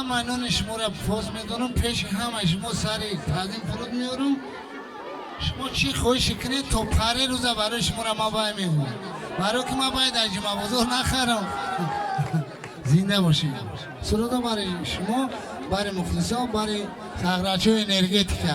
Ҳама нони шуморо фоз медонам, пеши ҳамаи шумо сари таъзим фуруд меорам. Шумо чӣ хоҳише кунед, то паре рӯза барои шуморо ман бай мегӯям. Барои ки ман бояд дар ҷумъабозор нахарам. Зинда бошед. Сурудо барои шумо, барои мухлисон, барои сағрачои энергетика.